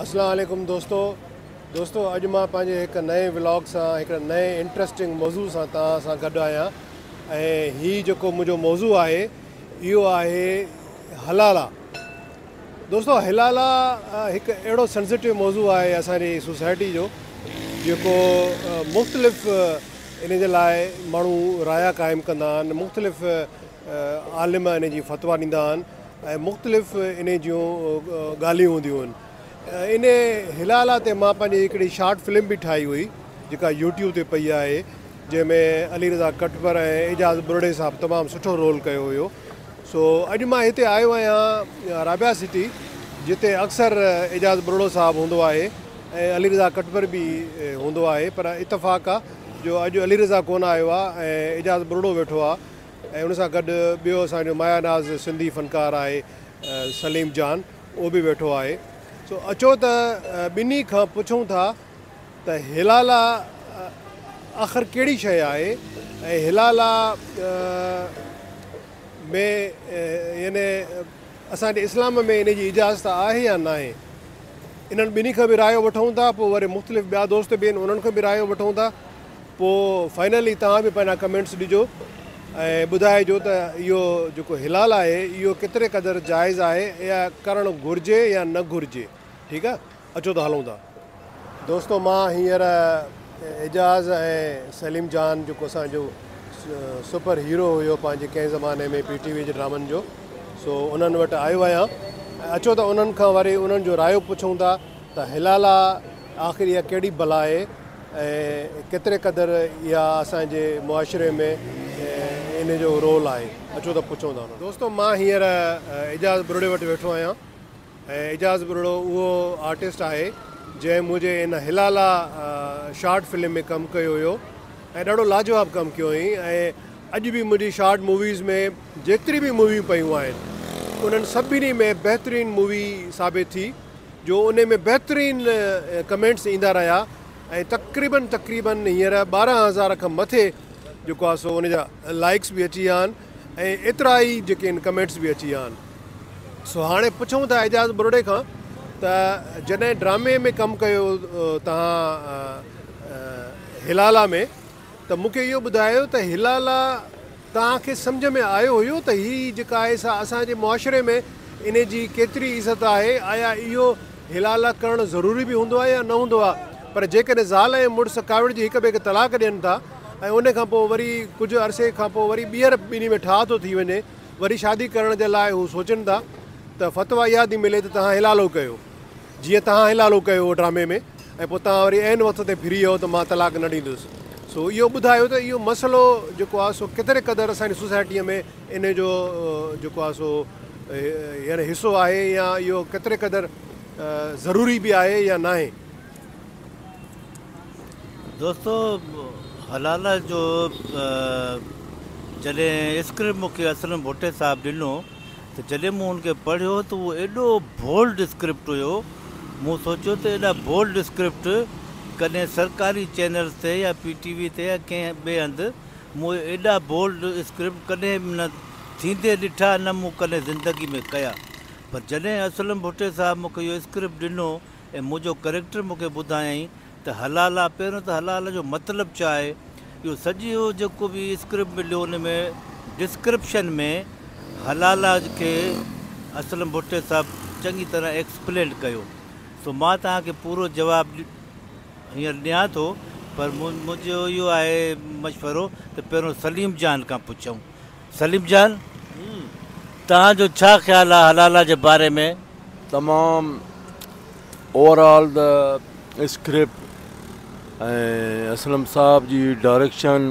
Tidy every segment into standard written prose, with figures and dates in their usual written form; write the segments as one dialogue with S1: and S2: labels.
S1: اسلام عليڪم دوستو دوستو اڄ مان پنهنجي هڪ نئين ولاگ سان هڪ نئين انٽرسٽنگ موضوع سان توهان سان گڏ آهيان ۽ هي جيڪو منهنجو موضوع آهي اهو آهي حلالا دوستو حلالا هڪ اهڙو سينسيٽو موضوع آهي اسان جي سوسائٽي جو جيڪو مختلف ان جي لاء ماڻهو رايا قائم ڪندا آهن مختلف عالم ان جي فتويٰ ڏيندا آهن ۽ مختلف ان جون ڳالهيون هونديون آهن ان حلالا تي مان پنهنجي هڪڙي شارٽ فلم به ٺاهي هئي جيڪا يوٽيوب تي پئي آهي جنهن ۾ علي رضا ڪٽپر ۽ اعجاز ٻرڙي صاحب تمام سٺو رول ڪيو هيو سو اڄ مان هتي آيو آهيان رابعه سٽي جتي اڪثر اعجاز ٻرڙو صاحب هوندو آهي ۽ علي رضا ڪٽپر به هوندو آهي پر اتفاق آ جو اڄ علي رضا ڪونه آيو آ ۽ اعجاز ٻرڙو ويٺو آ ۽ ان سان گڏ ٻيو اسان جو مايا ناز سنڌي فنڪار آهي سليم جان اهو به ويٺو آهي سو اچو ته ٻنهي کان پڇون ٿا ته حلالا آخر ڪهڙي شيء آهي ۽ حلالا ۾ يعني اسان جي اسلام ۾ ان جي اجازت آهي يا ناهي انهن ٻنهي کان به رايو وٺون ٿا پوء وري مختلف ٻيا دوست به آهن انهن کان به رايو وٺون ٿا پوء فائنلي توهان به پنهنجا ڪمينٽس ڏجو ۽ ٻڌائجو ته اهو جيڪو حلال آهي اهو ڪيتري قدر جائز آهي يا ڪرڻ گهرجي يا نه گهرجي ٺيڪ آهي اچو ته هلون ٿا. دوستو مان هينئر اعجاز ۽ سليم جان جيڪو اسان جو سپر هيرو هيو پنهنجي ڪنهن زماني ۾ پي ٽي وي جي ڊرامن جو سو انهن وٽ آيو آهيان ۽ اچو ته انهن کان وري انهن جو رايو پڇون ٿا ته حلالا آخر اها ڪهڙي بلا آهي ۽ ڪيتري قدر اها اسان جي معاشري ۾ ان جو رول آهي اچو ته پڇون ٿا انهن. دوستو مان هينئر اعجاز ٻرڙي وٽ ويٺو آهيان ۽ اعجاز ٻرڙو اهو آرٽسٽ آهي جنهن منهنجي ان حلالا شارٽ فلم ۾ ڪم ڪيو هيو ۽ ڏاڍو لاجواب ڪم ڪيو هئائين ۽ اڄ به منهنجي شارٽ موويز ۾ جيتري به موويون پيون آهن انهن سڀني ۾ بهترين مووي ثابت ٿي جو انهي ۾ بهترين ڪمينٽس ايندا رهيا ۽ تقريبن تقريبن هينئر 12,000 کان مٿي جيڪو آهي سو ان جا لائڪس به اچي ويا آهن ۽ ايترا ئي جيڪي آهن ڪمينٽس به اچي ويا آهن سو هاڻي پڇون ٿا اعجاز ٻرڙي کان ته جڏهن ڊرامي ۾ ڪم ڪيو توهان هلالا ۾ ته مون کي اهو ٻڌايو ته حلالا توهان کي سمجهه ۾ آيو هيو ته هي جيڪا آهي سا اسان جي معاشري ۾ ان جي ڪيتري عزت آهي آيا اهو حلالا ڪرڻ ضروري به هوندو آهي يا نه هوندو آهي پر جيڪڏهن زال ۽ مڙس ڪاوڙجي هڪ ٻئي کي طلاق ڏين ٿا ۽ ان کان پوء وري ڪجهه عرصي کان پوء وري ٻيهر ٻنهي ۾ ٺاهه ٿو ٿي وڃي وري شادي ڪرڻ جي لاء هو سوچن ٿا ته فتويٰ اها ٿي ملي ته توهان حلالو ڪيو جيئن توهان حلالو ڪيو هو ڊرامي ۾ ۽ پوء توهان وري عين وقت تي ڦري ويو ته مان طلاق نه ڏيندس. سو اهو ٻڌايو ته اهو مسئلو جيڪو آهي سو ڪيتري قدر اسان جي سوسائٽيء ۾ ان جو جيڪو آهي سو يعني حصو آهي يا اهو ڪيتري قدر ضروري به آهي يا ناهي.
S2: دوستو حلاله جو جڏهن اسڪرپٽ مون کي اسلم ڀٽي صاحب ڏنو ته جڏهن مون ان کي پڙهيو ته اهو ايڏو بولڊ اسڪرپٽ هيو، مون سوچيو ته ايڏا بولڊ اسڪرپٽ ڪڏهن سرڪاري چينلز تي يا پي ٽي وي تي يا ڪنهن ٻئي هنڌ مون ايڏا بولڊ اسڪرپٽ ڪڏهن به نه ٿيندي ڏٺا نه مون ڪڏهن زندگي ۾ ڪيا پر جڏهن اسلم ڀٽي صاحب مون کي اهو اسڪرپٽ ڏنو ۽ منهنجو ڪريڪٽر مون کي ٻڌايائين ته حلالا پهريون ته حلال جو مطلب ڇا آهي؟ اهو سڄو جيڪو به اسڪرپٽ مليو ان ۾ ڊسڪرپشن ۾ حلالا کي اسلم ڀٽي صاحب چڱي طرح ايڪسپلينڊ ڪيو سو مان توهان کي پورو جواب هينئر ڏيان ٿو پر منهنجو اهو آهي مشورو ته پهريون سليم جان کان پڇون سليم جان توهان جو ڇا خيال آهي حلالا جي باري ۾؟
S3: تمام over all the script ۽ Aslam صاحب جي ڊائريڪشن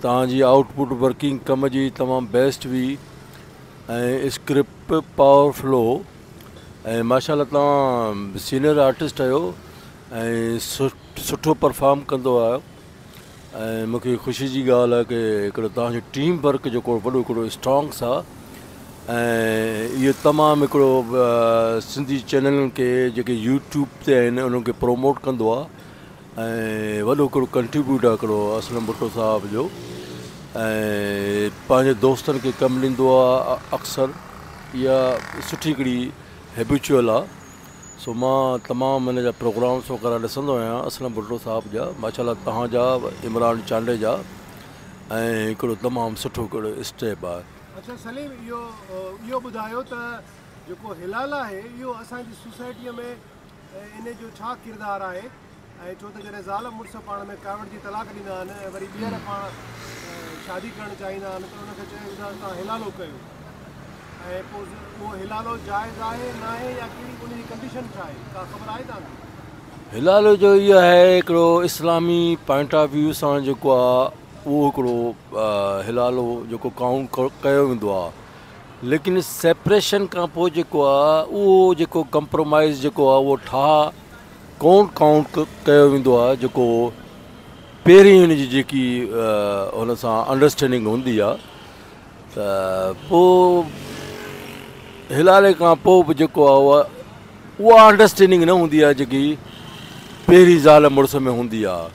S3: توهان جي آئوٽ پٽ ورڪنگ ڪم جي تمام بيسٽ هئي ۽ اسڪرپٽ پاورفل هو ۽ ماشاء الله توهان سينئر آرٽسٽ آهيو ۽ سٺو پرفارم ڪندو آهيو ۽ مون کي خوشي جي ڳالهه آهي ڪي هڪڙو توهان جو ٽيم ورڪ جيڪو وڏو هڪڙو اسٽرانگس آهي ۽ اهو تمام هڪڙو سنڌي چينلن کي جيڪي يوٽيوب تي آهن انهن کي پروموٽ ڪندو آهي ۽ وڏو هڪڙو ڪنٽريبيوٽ آهي هڪڙو اسلم ڀٽو صاحب جو ۽ پنهنجي دوستن کي ڪم ڏيندو آهي اڪثر اها سٺي هڪڙي هيبيچوئل آهي. سو مان تمام هن جا پروگرامس وغيره ڏسندو آهيان اسلم ڀٽو صاحب جا ماشاءالله توهان جا عمران چانڊيي جا ۽ هڪڙو تمام سٺو هڪڙو اسٽيپ آهي.
S1: اڇا سليم اهو اهو ٻڌايو ته جيڪو حلال آهي اهو اسان جي سوسائٽيء ۾ ان جو ڇا ڪردار آهي ۽ ڇو ته جڏهن زال مڙس پاڻ ۾ ڪاوڙجي طلاق ڏيندا آهن ۽ وري ٻيهر پاڻ شادي ڪرڻ چاهيندا آهن ته ان کي چيو ويندو آهي ته توهان حلالو ڪيو ۽ پوء اهو حلالو جائز آهي ناهي يا ڪهڙي ان جي ڪنڊيشن ڇا آهي ڪا خبر آهي توهان کي؟
S3: حلالو جو اهو آهي هڪڙو اسلامي پوائنٽ آف ويو سان جيڪو آهي اهو هڪڙو حلالو جيڪو ڪائونٽ ڪيو ويندو آهي ليڪن سيپريشن کان پوء جيڪو آهي اهو جيڪو ڪمپرومائز جيڪو آهي اهو ٺاهه ڪونه ڪائونٽ ڪيو ويندو آهي جيڪو پهرين هن جي جيڪي هن سان انڊرسٽينڊنگ هوندي آهي ته پوء حلالي کان پوء به جيڪو آهي اها اها انڊرسٽينڊنگ نه هوندي آهي جيڪي پهرين زال مڙس ۾ هوندي آهي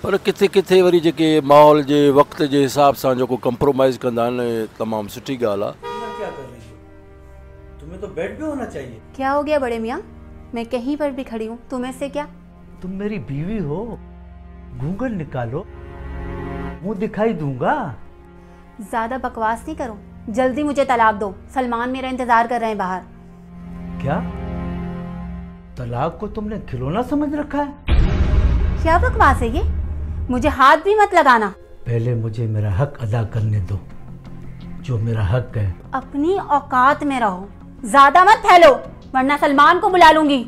S3: پر ڪٿي ڪٿي وري جيڪي ماحول جي وقت جي حساب سان جيڪو ڪمپرومائز ڪندا آهن تمام سٺي ڳالهه آهي.
S2: تمهين تو بيڊ پي هونا چاهيي.
S4: ڪيا هو گيا بڙي ميان مين ڪهين پر ڀي کڙي هون تمهين سي ڪيا.
S2: تم ميري بيوي هو گهونگهٽ نڪالو منهن دکائي دونگا.
S4: زياده بڪواس نهين ڪرو جلدي مجهي طلاق دو سلمان ميرا انتظار ڪر رهي هين باهر.
S2: ڪيا طلاق ڪو تم ني کلونا سمجهه رکا هي.
S4: ڪيا بڪواس هي يي مجهي هاٿ ڀي مت لگانا.
S2: پهلي مجهي ميرا حق ادا ڪرني دو جو ميرا حق هي.
S4: اپني اوقات ۾ رهو زياده مت ڦهلو ورنه سلمان ڪو بلا لونگي.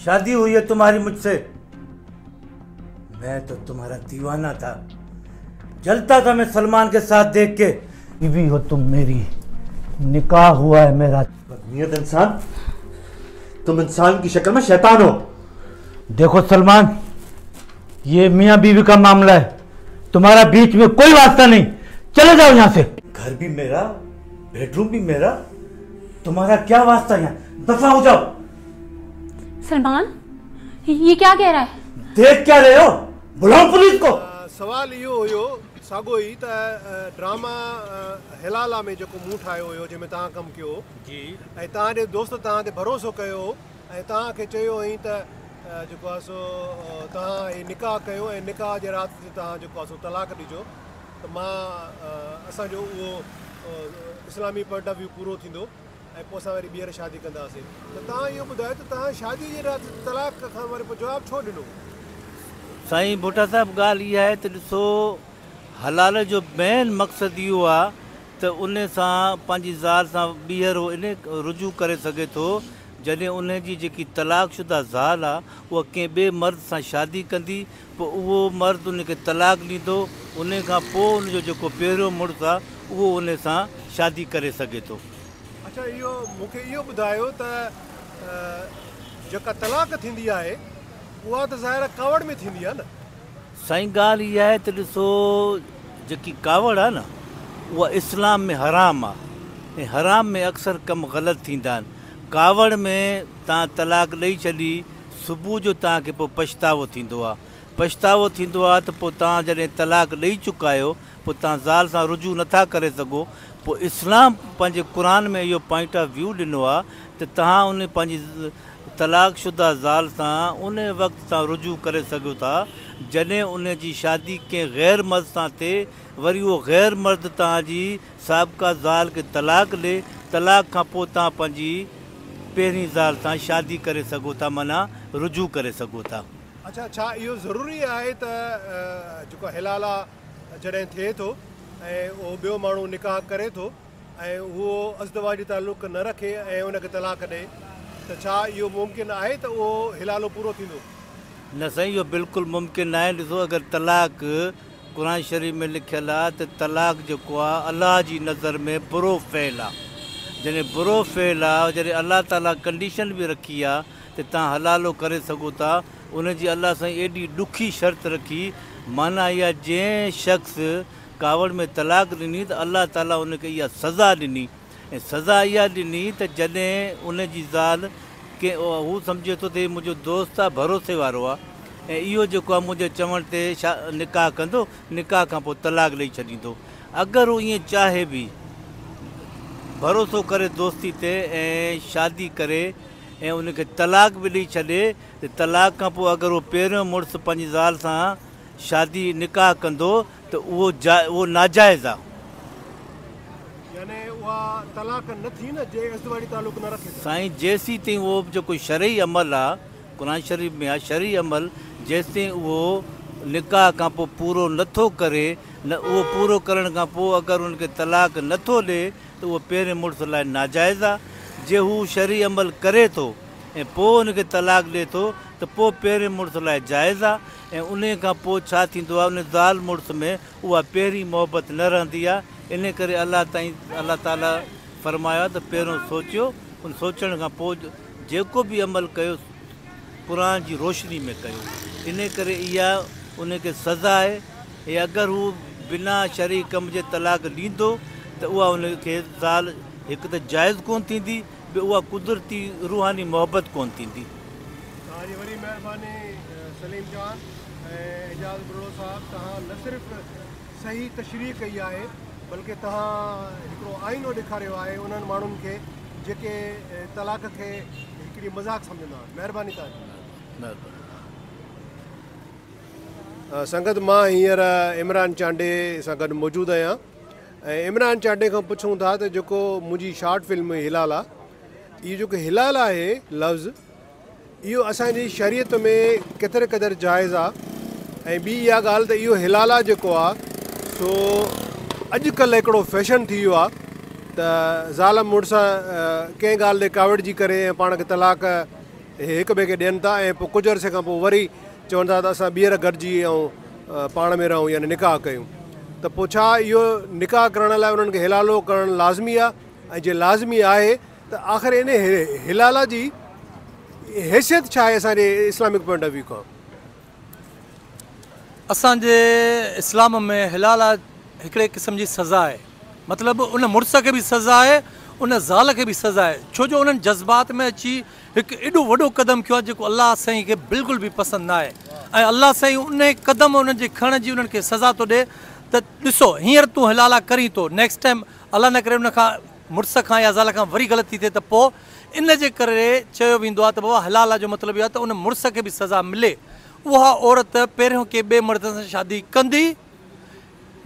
S2: شادي هئي هي تمهاري مجهه سي مين تو تمهارا ديوانا ٿا جلتا ٿا مين سلمان ڪي ساٿ ديک ڪي. بيوي هو تم ميري نڪاح هوا هي ميرا.
S5: بدنيت انسان تم انسان ڪي شڪل ۾ شيطان هو.
S2: ديکو سلمان يي ميان بيوي ڪا معاملا هي تمهارا بيچ ۾ ڪوئي واسطا نهين چلي جائو يهان سي. گهر ڀي ميرا بيڊروم ڀي ميرا تمهارا ڪيا واسطا يهان دفع هو جائو.
S4: سلمان يي ڪيا ڪهه رها هي.
S2: ديک ڪيا رهي هو بلائون پوليس ڪو.
S1: سوال اهو هيو ساڳو ئي ته ڊراما حلالا ۾ جيڪو مون ٺاهيو هيو جنهن ۾ توهان ڪم ڪيو هو ۽ توهان جي دوست توهان تي ڀروسو ڪيو هو ۽ توهان کي چيو هئائين ته جيڪو آهي سو توهان هي نڪاح ڪيو ۽ نڪاح جي رات تي توهان جيڪو آهي سو طلاق ڏجو ته مان اسان جو اهو اسلامي پوائنٽ آف ويو پورو ٿيندو ۽ پوء اسان وري ٻيهر شادي ڪنداسين ته توهان اهو ٻڌايو ته توهان شادي جي رات طلاق کان وري پوء جواب ڇو ڏنو؟
S2: سائين ڀٽا صاحب ڳالهه اها آهي ته ڏسو حلال جو مين مقصد اهو آهي ته ان سان پنهنجي زال سان ٻيهر هو ان رجوع ڪري سگهي ٿو جڏهن ان جي جيڪي طلاق شده زال آ اها ڪنهن ٻئي مرد سان شادي ڪندي پوء اهو مرد ان کي طلاق ڏيندو ان کان پوء ان جو جيڪو پهريون مڙس آ اهو ان سان شادي ڪري سگهي ٿو.
S1: اڇا اهو مون کي اهو ٻڌايو ته جيڪا طلاق ٿيندي آهي اها ته ظاهر آ ڪاوڙ ۾ ٿيندي آ نه.
S2: سائين ڳالهه اها آهي ته ڏسو جيڪي ڪاوڙ آهي نه اها اسلام ۾ حرام آهي ۽ حرام ۾ اڪثر ڪم غلط ٿيندا آهن ڪاوڙ ۾ توهان طلاق ڏئي ڇڏي صبح جو توهان کي پوء پڇتاوو ٿيندو آهي پڇتاوو ٿيندو آهي ته پوء توهان جڏهن طلاق ڏئي چڪا آهيو پوء توهان زال سان رجوع نٿا ڪري سگهو پوء اسلام پنهنجي قرآن ۾ اهو پوائنٽ آف ويو ڏنو آهي ته توهان ان پنهنجي طلاق شده زال سان ان وقت توهان رجوع ڪري سگهو ٿا جڏهن ان جي شادي ڪنهن غير مرد سان ٿئي وري اهو غير مرد توهان جي سابقه زال کي طلاق ڏي طلاق کان پوء توهان پنهنجي پهرين زال سان شادي ڪري سگهو ٿا معنيٰ رجوع ڪري سگهو ٿا.
S1: اڇا ڇا اهو ضروري آهي ته جيڪو حلالا جڏهن ٿئي ٿو ۽ اهو ٻيو ماڻهو نڪاح ڪري ٿو ۽ اهو ازدواجي تعلق نه رکي ۽ ان کي طلاق ڏئي ته ڇا اهو ممڪن آهي ته اهو حلالو پورو ٿيندو؟
S2: نه سائين اهو بلڪل ممڪن ناهي ڏسو اگر طلاق قرآن شريف ۾ لکيل آهي ته طلاق جيڪو آهي الله جي نظر ۾ برو فعل آهي جڏهن برو فعل آهي جڏهن الله تعالي ڪنڊيشن به رکي آهي ته توهان حلالو ڪري سگهو ٿا ان جي الله سائين ايڏي ڏکي شرط رکي معنيٰ اها جنهن شخص ڪاوڙ ۾ طلاق ڏني ته الله تعاليٰ ان کي اها سزا ڏني ۽ سزا اها ڏني ته جڏهن ان جي زال ڪنهن هو سمجهي ٿو ته هي منهنجو دوست آهي ڀروسي وارو آهي ۽ اهو جيڪو آهي منهنجي چوڻ تي نڪاح ڪندو نڪاح کان پوء طلاق ڏئي ڇڏيندو اگر هو ائين چاهي به ڀروسو ڪري دوستي تي ۽ شادي ڪري ۽ ان کي طلاق به ڏئي ڇڏي ته طلاق کان پوء اگر اهو پهريون مڙس پنهنجي زال سان شادي نڪاح ڪندو ته اهو اهو ناجائز آ.
S1: يعني اها طلاق نه ٿي نه جي ازدواجي تعلق نه رکي ته.
S2: سائين جيسين تائين اهو جيڪو شرعي عمل آ قرآن شريف ۾ آ شرعي عمل جيستائين اهو نڪاح کان پوء پورو نه ٿو ڪري نه اهو پورو ڪرڻ کان پوء اگر ان کي طلاق نه ٿو ڏي ته اهو پهرين مڙس لاء ناجائز آ جي هو شرعي عمل ڪري ٿو ۽ پوء ان کي طلاق ڏي ٿو ته پوء پهرين مڙس لاء جائز آ ۽ انهيء کان پوء ڇا ٿيندو آهي، ان زال مڙس ۾ اها پهرين محبت نه رهندي آهي، انهيء ڪري الله تائين الله تعاليٰ فرمايو آهي ته پهريون سوچيو، ان سوچڻ کان پوء جيڪو به عمل ڪيو قرآن جي روشني ۾ ڪيو، انهيء ڪري اها ان کي سزا آهي ۽ اگر هو بنا شرعي ڪم جي طلاق ڏيندو ته اها ان کي زال هڪ ته جائز ڪونه ٿيندي، ٻيو اها قدرتي روحاني محبت ڪونه ٿيندي.
S1: توهان جي وڏي مهرباني سليم جان ۽ اعجاز ٻرڙو صاحب توهان نه صرف صحيح تشريح ڪئي آهي بلڪه توهان هڪڙو آئينو ڏيکاريو آهي انهن ماڻهن کي جيڪي طلاق کي هڪڙي مذاق سمجهندا آهن مهرباني توهان جي.
S2: مهرباني.
S1: سنگت مان هينئر عمران چانڊيي سان گڏ موجود آهيان ۽ عمران چانڊيي کان پڇون ٿا ته جيڪو منهنجي شارٽ فلم هلال آ اهو جيڪو هلال آهي لفظ اهو اسان جي شريعت ۾ ڪيتري قدر جائز آ ۽ ٻي اها ڳالهه ته اهو هلالا جيڪو آ سو اڄ ڪلهه هڪڙو فيشن ٿي ويو آ ته زال مڙس ڪنهن ڳالهه تي ڪاوڙجي ڪري ۽ پاڻ کي طلاق هڪ ٻئي کي ڏين ٿا ۽ پوء ڪجهه عرصي کان پوء وري چون ٿا ته اسان ٻيهر گڏجي ۽ پاڻ ۾ رهون يعني نڪاح ڪيون ته پوء ڇا اهو نڪاح ڪرڻ لاء انهن کي حلالو ڪرڻ لازمي آ ۽ جي لازمي آهي ته آخر ان حلاله جي حيثيت ڇا آهي اسان جي اسلامڪ پوائنٽ آف ويو کان؟
S6: اسان جي اسلام ۾ حلاله هڪڙي قسم جي سزا آهي مطلب ان مڙس کي به سزا آهي ان زال کي به سزا آهي ڇو جو انهن جذبات ۾ اچي هڪ ايڏو وڏو قدم کنيو آهي جيڪو الله سائين کي بلڪل به پسند نه آهي ۽ الله سائين انهي قدم انهن جي کڻڻ جي انهن کي سزا ٿو ڏي ته ڏسو هينئر تون حلاله ڪرين ٿو نيڪسٽ ٽائيم الله نه ڪري ان کان مڙس کان يا زال کان وري غلطي ٿئي ته پوء ان جي ڪري چيو ويندو آهي ته بابا حلاله جو مطلب اهو آهي ته ان مڙس کي به سزا ملي اها عورت پهريون ڪنهن ٻئي مرد سان شادي ڪندي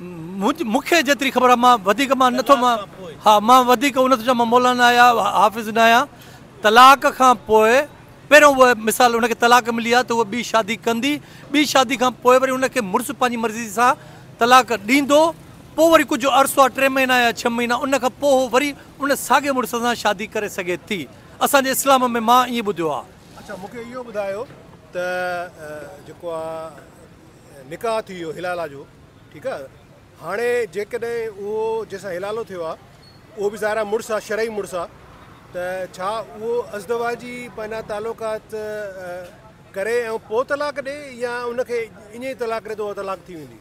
S6: مون کي جيتري خبر آهي مان وڌيڪ مان نٿو مان ها مان وڌيڪ ان ٿو چوان مان مولانا يا حافظ نه آهيان طلاق کان پوء پهريون اهو مثال ان کي طلاق ملي آهي ته اها ٻي شادي ڪندي ٻي شادي کان پوء وري ان کي مڙس پنهنجي مرضي سان طلاق ڏيندو پوء وري ڪجهه عرصو آهي ٽي مهينا يا ڇهه مهينا ان کان پوء هو وري ان ساڳئي مڙس سان شادي ڪري سگهي ٿي. اسان جي اسلام ۾ مان ائين ٻڌيو آهي.
S1: اڇا مون کي اهو ٻڌايو ته جيڪو آ نڪاح ٿي ويو حلالا جو ٺيڪ آ هاڻي جيڪڏهن اهو جنهن سان حلالو ٿيو آ اهو به ظاهر آ مڙس آ شرعي مڙس آ ته ڇا اهو ازدواجي پنهنجا تعلقات ڪري ۽ پوء طلاق ڏي يا ان کي ائين ئي طلاق ڏي ته اها طلاق ٿي ويندي؟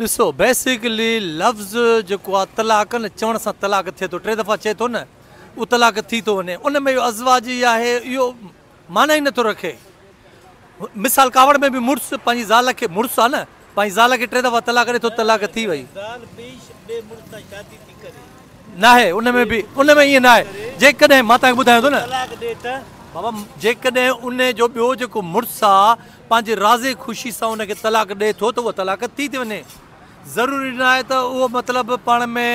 S6: ڏسو بيسيڪلي لفظ جيڪو آ طلاق نه چوڻ سان طلاق ٿئي ٿو ٽي دفعا چئي ٿو نه اهو طلاق ٿي ٿو وڃي ان ۾ اهو ازواجي آهي اهو معنيٰ ئي نٿو رکي مثال ڪاوڙ ۾ به مڙس پنهنجي زال کي مڙس آ نه پنهنجي زال کي ٽي دفعا طلاق ڏي ٿو طلاق ٿي وئي.
S2: زال ٻئي ٻئي مڙس سان شادي ٿي ڪري.
S6: ناهي ان ۾ به ان ۾ ائين ناهي جيڪڏهن مان توهان کي ٻڌايان ٿو نه
S2: طلاق ڏي ته.
S6: بابا جيڪڏهن ان جو ٻيو جيڪو مڙس آ پنهنجي راضي خوشي سان ان کي طلاق ڏئي ٿو ته اها طلاق ٿي ٿي وڃي. ضروري نه آهي ته اهو مطلب پاڻ ۾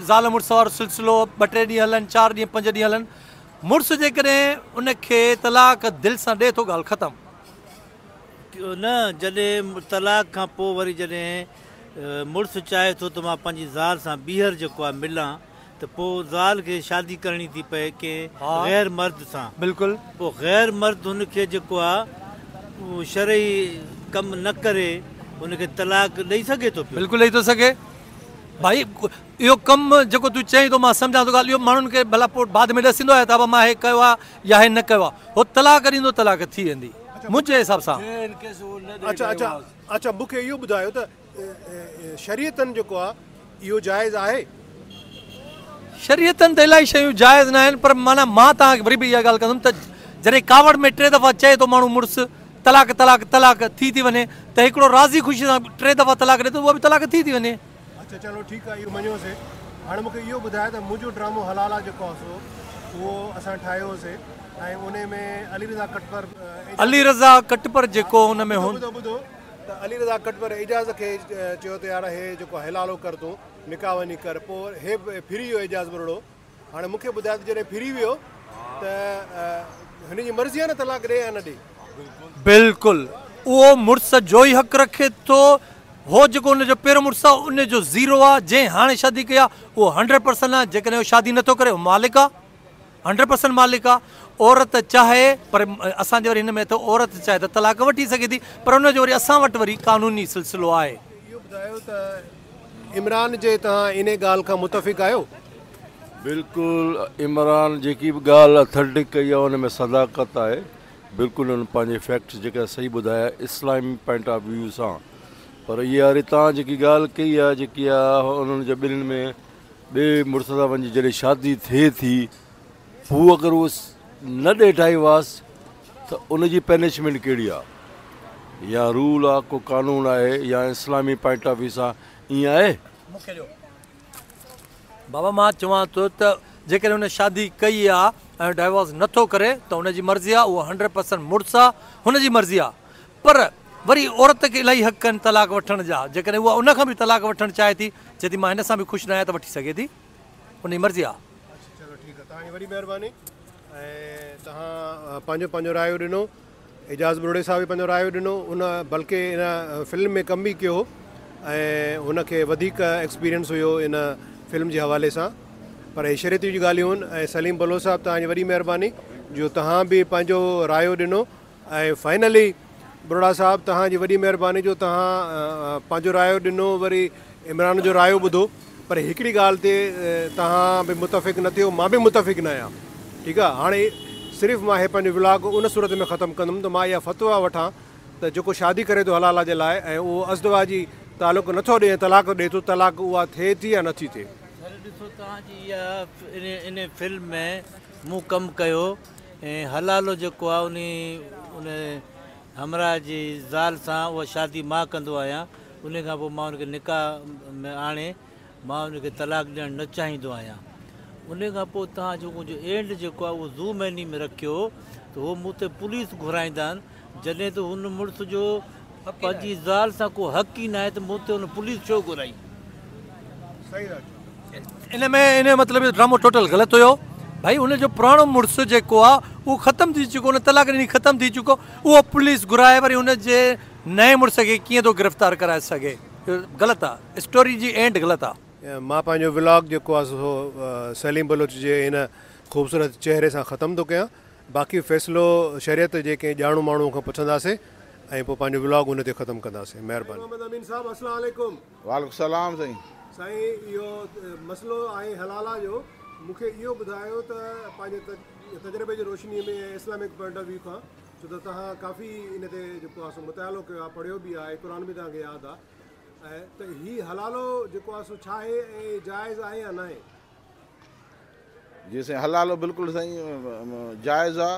S6: زال مڙس وارو سلسلو ٻه ٽي ڏينهن هلن، چار ڏينهن پنج ڏينهن هلن. مڙس جيڪڏهن ان کي طلاق دل سان ڏئي ٿو ڳالهه ختم.
S2: نه جڏهن طلاق کان پوء وري جڏهن مڙس چاهي ٿو ته مان پنهنجي زال سان ٻيهر جيڪو آهي ملان ته پوء زال کي شادي ڪرڻي ٿي پئي ڪنهن غير مرد سان.
S6: بلڪل.
S2: پوء غير مرد هن کي جيڪو آ اهو شرعي ڪم نه ڪري هن کي طلاق ڏئي سگهي ٿو پيو.
S6: بلڪل ڏئي ٿو سگهي. ڀائي اهو ڪم جيڪو تون چئين ٿو مان سمجهان ٿو ڳالهه اهو ماڻهن کي ڀلا پوء بعد ۾ ڏسندو آهي ته ابا مان هي ڪيو آ يا هي نه ڪيو آ. هو طلاق ڏيندو طلاق ٿي ويندي منهنجي حساب سان.
S1: اڇا اڇا اڇا مون کي اهو ٻڌايو ته شريعتن جيڪو آ اهو جائز آهي؟
S6: شريعتن ته الاهي شيون جائز نه آهن پر معنيٰ مان توهان کي وري به اها ڳالهه ڪندم ته جڏهن ڪاوڙ ۾ ٽي دفعا چئي ٿو ماڻهو مڙس طلاق طلاق طلاق ٿي ٿي وڃي ته هڪڙو راضي خوشي سان ٽي دفعا طلاق ڏي ٿو اها به طلاق ٿي ٿي وڃي.
S1: اڇا چلو ٺيڪ آهي اهو مڃيوسي هاڻي مون کي اهو ٻڌاء ته منهنجو ڊرامو حلالا جيڪو آهي سو اهو اسان ٺاهيو هوسي ۽ انهي ۾ علي رضا ڪٽپر
S6: علي رضا ڪٽپر جيڪو ان ۾ هو.
S1: ٻڌو ٻڌو ته علي رضا ڪٽپر اعجاز کي چيو ته يار هي جيڪو حلالو ڪر تون نڪاح وڃي ڪر پوء هي ڦري ويو اعجاز ٻرڙو هاڻي مون کي ٻڌاء ته جڏهن ڦري ويو ته هن جي مرضي آهي نه طلاق ڏي يا نه ڏي.
S6: بلڪل اهو مڙس جو ئي حق رکي ٿو هو جيڪو ان جو پهريون مڙس آهي ان جو زيرو آهي جنهن هاڻي شادي ڪئي آهي اهو هنڊريڊ پرسنٽ آهي جيڪڏهن هو شادي نٿو ڪري اهو مالڪ آهي هنڊريڊ پرسنٽ مالڪ آهي عورت چاهي پر اسان جي وري هن ۾ اٿو عورت چاهي ته طلاق وٺي سگهي ٿي پر ان جو وري اسان وٽ وري قانوني سلسلو آهي.
S1: اهو ٻڌايو ته عمران جي توهان انهي ڳالهه کان متفق آهيو؟
S3: بلڪل عمران جيڪي به ڳالهه اٿينٽڪ ڪئي آهي ان ۾ صداقت آهي بلڪل ان پنهنجي فيڪٽس جيڪا صحيح ٻڌايا اسلامي پوائنٽ آف ويو سان پر اها وري توهان جيڪي ڳالهه ڪئي آهي جيڪي آهي انهن جي ٻنهين ۾ ٻئي مڙس سان وڃي جڏهن شادي ٿئي ٿي هو اگر اهو نه ڏي ڊائيوارس ته ان جي پنشمينٽ ڪهڙي آهي يا رول آهي ڪو قانون آهي يا اسلامي پوائنٽ آف ويو سان ائين آهي.
S6: مون کي ڏيو. بابا مان چوان ٿو ته جيڪڏهن هن شادي ڪئي آ ۽ ڊائيوارس نه ٿو ڪري ته هن جي مرضي آ اهو هنڊريڊ پرسنٽ مڙس آ هن جي مرضي آ پر وري عورت کي الاهي حق آهن طلاق وٺڻ جا جيڪڏهن اها ان کان به طلاق وٺڻ چاهي ٿي چئي ٿي مان هن سان به خوش ناهيان ته وٺي سگهي ٿي ان جي مرضي آ.
S1: اڇا چلو ٺيڪ آ توهان جي وڏي مهرباني ۽ توهان پنهنجو پنهنجو رايو ڏنو. اعجاز ٻرڙي صاحب به پنهنجو رايو ڏنو ان بلڪه ان فلم ۾ ڪم به ڪيو هو ۽ هن کي وڌيڪ ايڪسپيرينس هيو ان فلم جي حوالي سان پر هي شريعت جون ڳالهيون آهن ۽ سليم بلوچ صاحب توهان جي وڏي مهرباني جو توهان به پنهنجو رايو ڏنو ۽ فائنلي ٻرڙا صاحب توهان جي وڏي مهرباني جو توهان پنهنجو رايو ڏنو وري عمران جو رايو ٻڌو پر هڪڙي ڳالهه تي توهان به متفق نه ٿيو مان به متفق نه آهيان ٺيڪ آهي هاڻي صرف مان هي پنهنجو ولاگ ان صورت ۾ ختم ڪندم ته مان اها فتويٰ وٺان ته جيڪو شادي ڪري ٿو حلالا جي لاء ۽ اهو ازدواجي تعلق نٿو ڏي ۽ طلاق ڏي ٿو طلاق اها ٿئي ٿي يا نٿي ٿئي.
S2: سر ڏسو توهان جي اها ان فلم ۾ مون ڪم ڪيو ۽ حلالو جيڪو آهي انهي ان همراهه جي زال سان اها شادي مان ڪندو آهيان انهي کان پوء مان ان کي نڪاح ۾ آڻي مان ان کي طلاق ڏيڻ نه چاهيندو آهيان. انهي کان پوء توهان جيڪو منهنجو اينڊ جيڪو آهي اهو ذو معني ۾ رکيو ته هو مون تي پوليس گهرائيندا آهن جڏهن ته هن مڙس جو پنهنجي زال سان ڪو حق ئي ناهي ته مون تي هن پوليس ڇو گهرائي.
S1: صحيح ٿا چئو.
S6: ان ۾ ان جو مطلب ڊرامو ٽوٽل غلط هيو ڀائي ان جو پراڻو مڙس جيڪو آ اهو ختم ٿي چڪو ان طلاق ڏني ختم ٿي چڪو اهو پوليس گهرائي وري ان جي نئين مڙس کي ڪيئن ٿو گرفتار ڪرائي سگهي اهو غلط آ اسٽوري جي اينڊ غلط آ.
S1: مان پنهنجو ولاگ جيڪو آ سو سليم بلوچ جي هن خوبصورت چهري سان ختم ٿو ڪيان باقي فيصلو شريعت جي ڪنهن ڄاڻو ماڻهو کان پڇنداسي ۽ پوء پنهنجو ولاگ ان تي ختم ڪنداسي مهرباني. محمد امين صاحب السلام عليڪم.
S7: وعليڪم السلام سائين.
S1: سائين اهو مسئلو آهي حلالا جو مون کي اهو ٻڌايو ته پنهنجي تجربي جي روشني ۾ ۽ اسلامڪ پوائنٽ آف ويو کان ڇو ته توهان ڪافي ان تي جيڪو آهي سو مطالعو ڪيو آهي پڙهيو به آهي قرآن به توهان کي ياد آهي ۽ ته هي حلالو جيڪو آهي سو ڇا آهي ۽ جائز آهي يا ناهي؟
S7: جي سائين حلالو بلڪل سائين جائز آ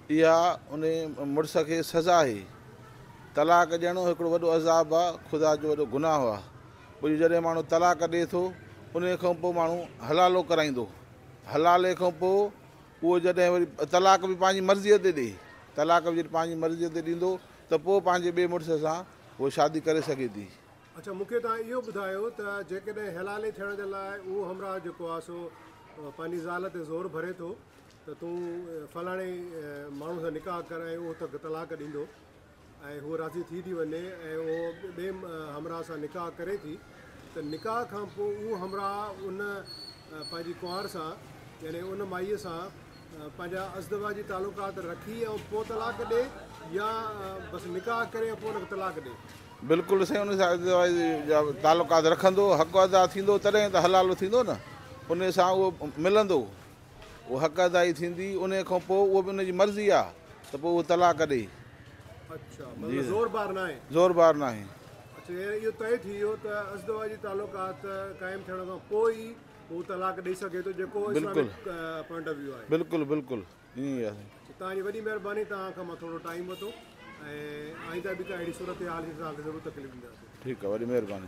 S7: اها ان مڙس کي سزا آهي طلاق ڏيڻ هڪڙو وڏو عذاب آ خدا جو وڏو گناهه آ پوء جڏهن ماڻهو طلاق ڏي ٿو ان کان پوء ماڻهو حلالو ڪرائيندو حلالي کان پوء اهو جڏهن وري طلاق به پنهنجي مرضيء تي ڏئي، طلاق به جڏهن پنهنجي مرضيء تي ڏيندو ته پوء پنهنجي ٻئي مڙس سان هوء شادي ڪري سگهي ٿي.
S1: اڇا مون کي توهان اهو ٻڌايو ته جيڪڏهن حلالي ٿيڻ جي لاء اهو همراهه جيڪو آهي سو پنهنجي زال تي زور ڀري ٿو ته تون فلاڻي ماڻهو سان نڪاح ڪر ۽ اهو توکي طلاق ڏيندو ۽ هوء راضي ٿي ٿي وڃي ۽ اهو ٻئي همراهه سان نڪاح ڪري ٿي ته نڪاح کان پوء اهو همراهه ان پنهنجي ڪنوار سان يعني ان مائيء سان پنهنجا ازدواجي تعلقات رکي ۽ پوء طلاق ڏي يا بس نڪاح ڪري ۽ پوء ان کي طلاق ڏي.
S7: بلڪل سائين ان سان ازدواجي جا تعلقات رکندو حق ادا ٿيندو تڏهن ته حلالو ٿيندو نه ان سان اهو ملندو. اهو حق ادائي ٿيندي انهي کان پوء اهو به ان جي مرضي آ ته پوء اهو طلاق ڏئي.
S1: اڇا مطلب زور بار ناهي.
S7: زور بار ناهي.
S1: اڇا يعني اهو طئي ٿي ويو ته ازدواجي تعلقات قائم ٿيڻ کان پوء ئي هو طلاق ڏئي سگهي ٿو جيڪو اسلامڪ پوائنٽ آف ويو آهي.
S7: بلڪل بلڪل ائين ئي آهي.
S1: توهان جي وڏي مهرباني توهان کان مان ٿورو ٽائيم ورتو ۽ آئنده به ڪا اهڙي صورتحال ٿي ته توهان کي ضرور تڪليف ڏينداسين.
S7: ٺيڪ آ وڏي مهرباني.